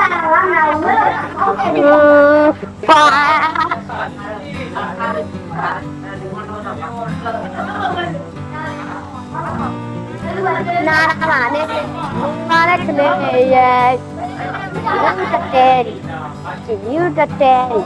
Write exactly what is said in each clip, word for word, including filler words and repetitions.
Hmm. Nah, nah, nah, nih. Mana kena, ya? Ini udah teri. Ini udah teri.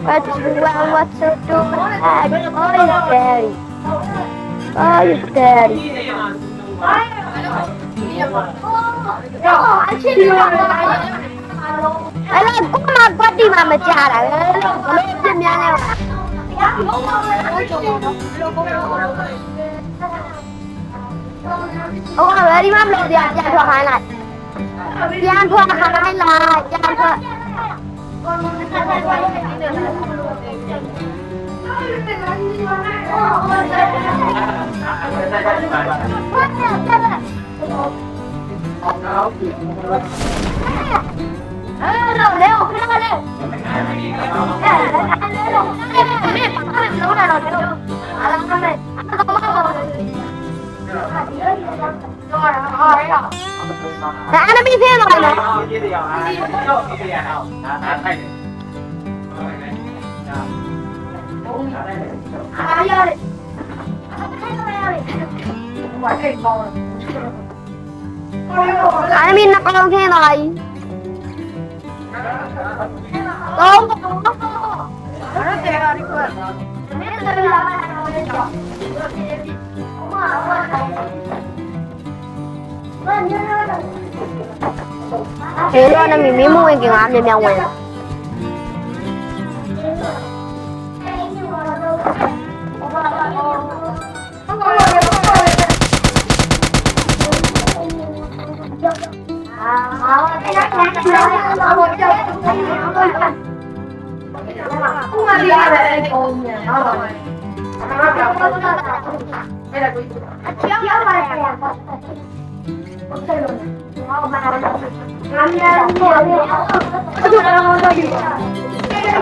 What you want, what you do? Oh, you teri. Oh, you teri. Alah, gua mah gua di mama cara. Alah, gua di mama. Oh, dari mana belum dia, dia dua anak? Dia dua anak lah, dia dua. Nah, anak bisa ya, Bang? Anak minat kalau saya, Bang. Hello, anak mimi mau yang ngambil yang mana?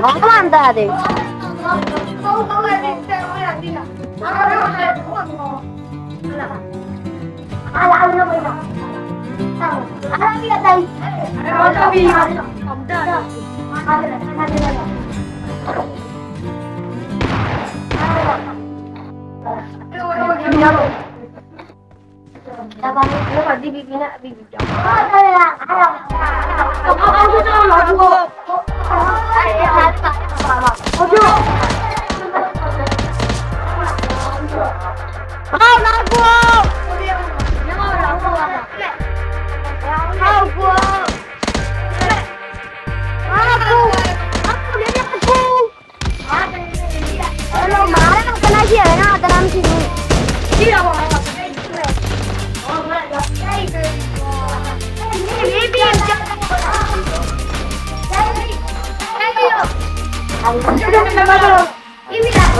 Mantap deh. Kalau marah, kena aja, kena tanam sini.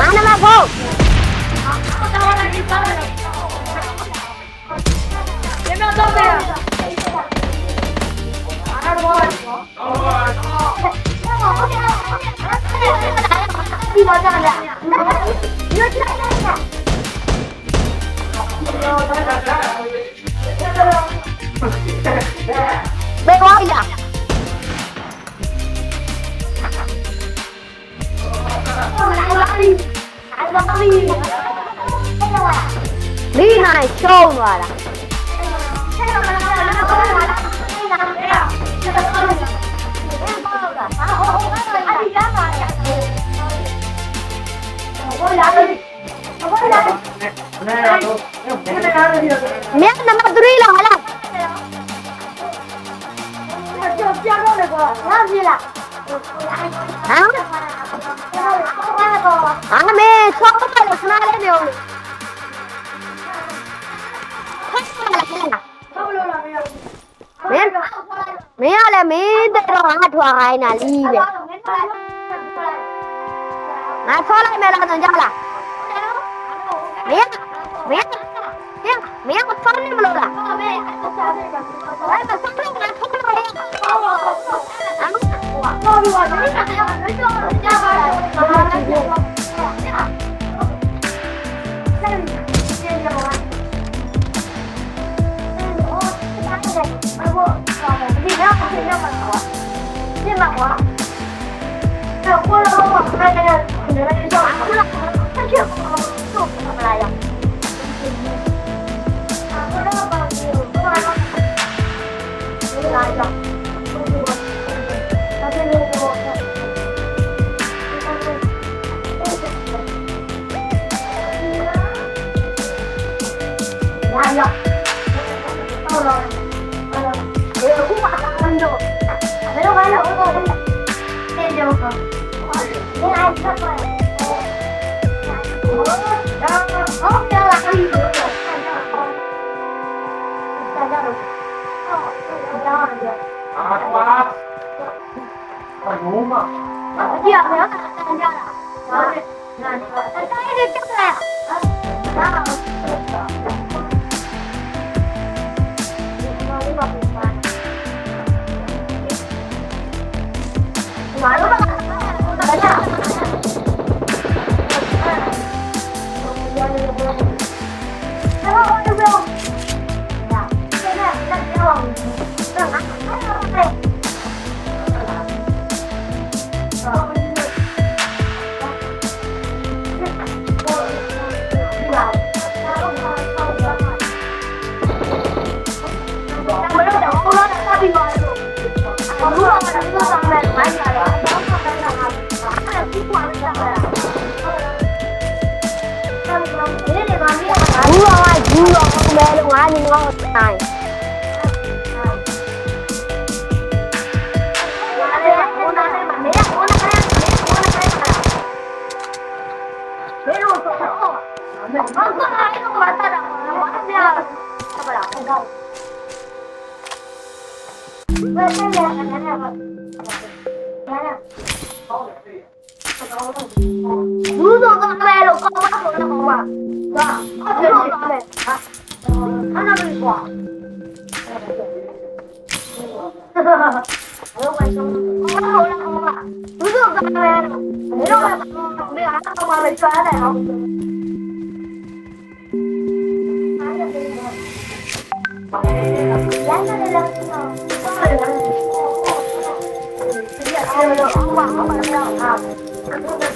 Mana, Bang? Lina show wala. Mia nama duri lah, alah. Hah? Hah, me, sopo lo, kenal ni, om? Men, men, ale, men, de roh, dua hari nali, be. Nah, soalnya melang tu, jalan. Men, men. Mia, Mia, kau ni belum lah?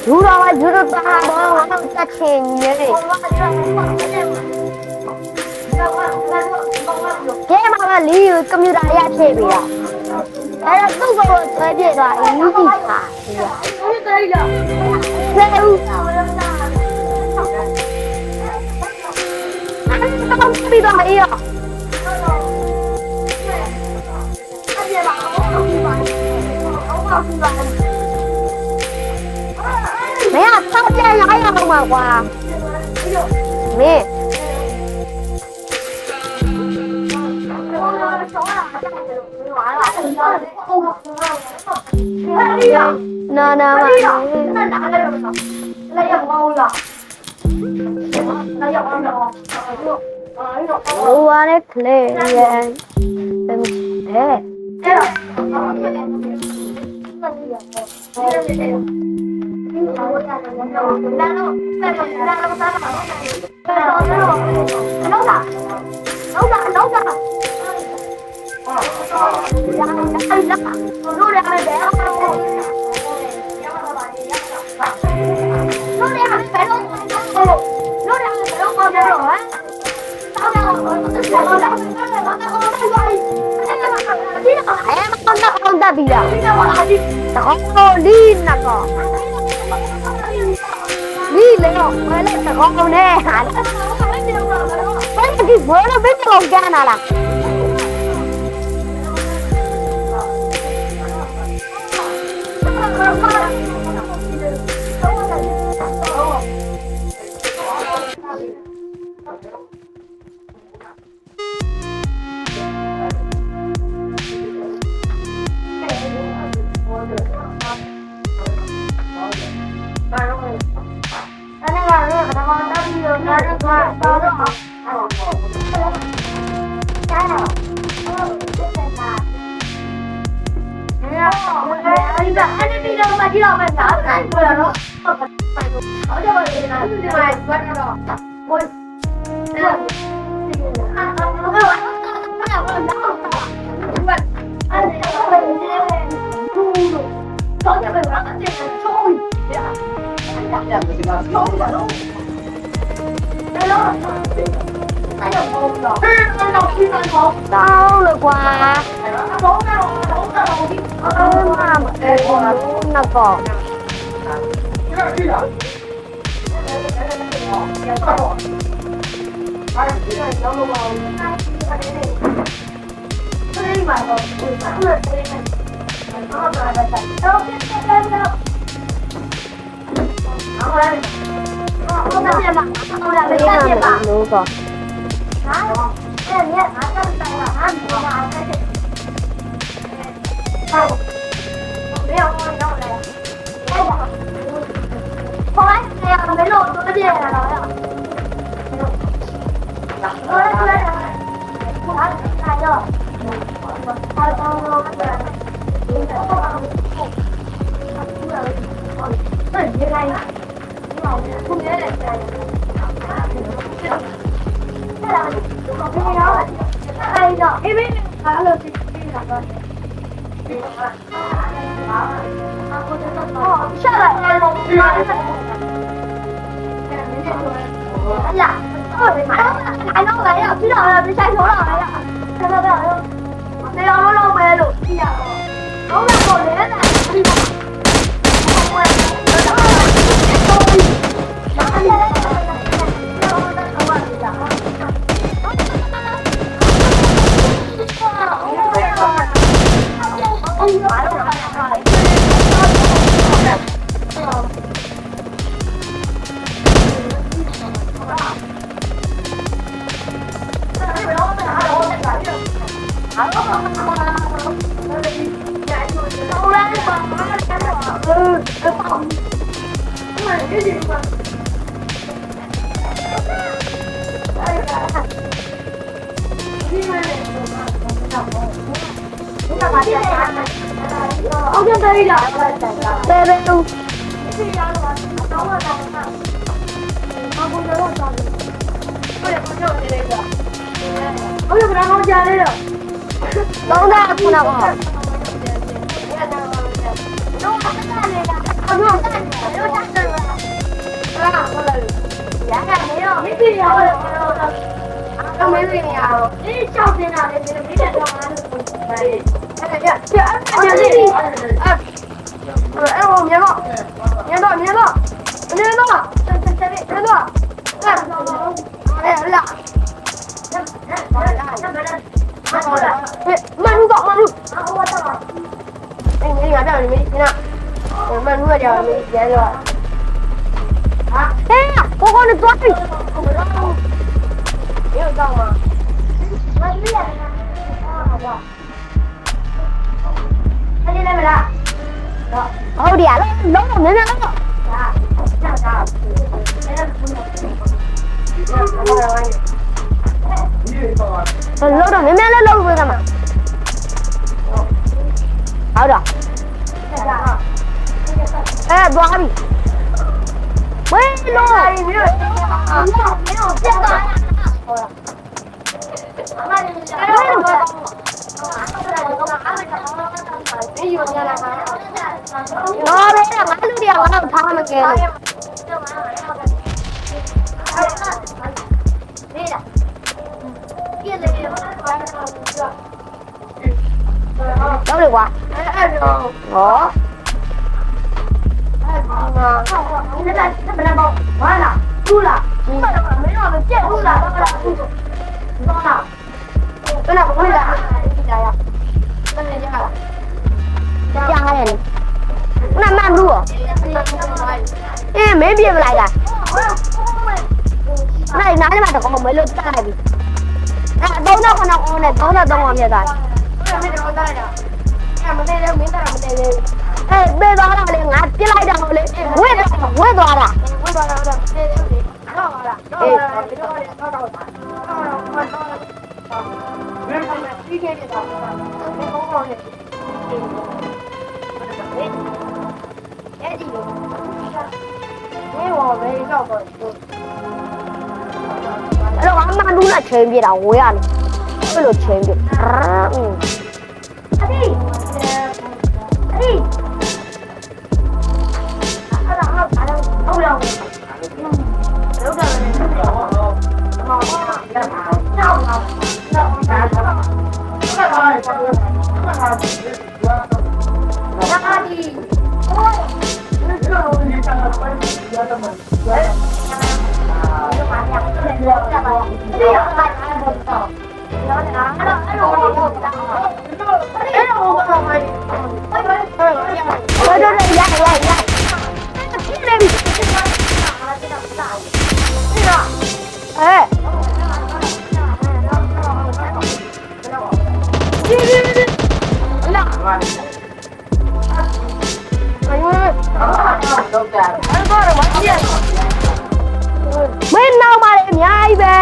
Jurang, jurang tangah bawah, anak kacing, jadi. Kemah bali, kami rakyat kebia. Kalau tu kau terjadi lah, ini kisah. Iya. Baru. Anak kau tapi bang, iya. Meh, asal dia yang ayah rumah gua. Meh. Nah, nah, mak. Luar clear, ya. Pemcet. Eh, kau nak, kau nak bilang. Kau lin nak kau. Lin nak kau. Kau nak gimana? Betul kau gana lah. Tahu lah gua. Emang, eh, nak kok. Tahu nggak aku nak ngomong? Eh, Manu tak, Manu. Eh, ini ada di sini. Eh, Manu ada di sini. Eh, pokoknya tuan. Ini udah mah. Oh, dia lo, lo, lo, lo, lo. Lo, lo, lo, lo, lo, lo, lo. Ah, udah. Eh, dua kali. Weh, lo. Tahu deh, Wak. Oh. Jangan. Nak main dulu. Eh, maybe belai dah. Nah, nah, ini mata kau main lu tak lagi. Nah, tahu nak kau nak kau nak tahu nak tahu nak dia dah. Eh, be tu orang boleh ngerti lah dah boleh. Weh, weh tu orang. Eh. Kalau anak dulu nak cembil dah, oyan. Kalau cembil. Adi. Adi. Eh. Main nau balik ni ai be.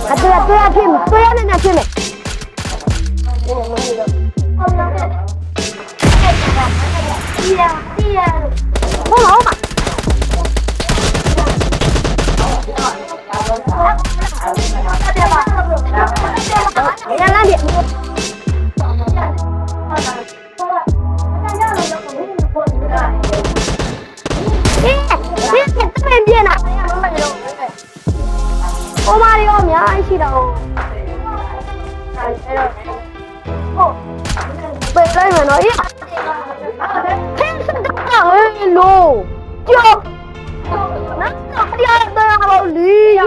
Atu, atu, Hakim. Tu yang nak Hakim, eh. Oh, Mario, mia, isi dah. Baiklah, mana? Iya. Hei, sedang, eh, lo. Yo. Nah, dia dah beli.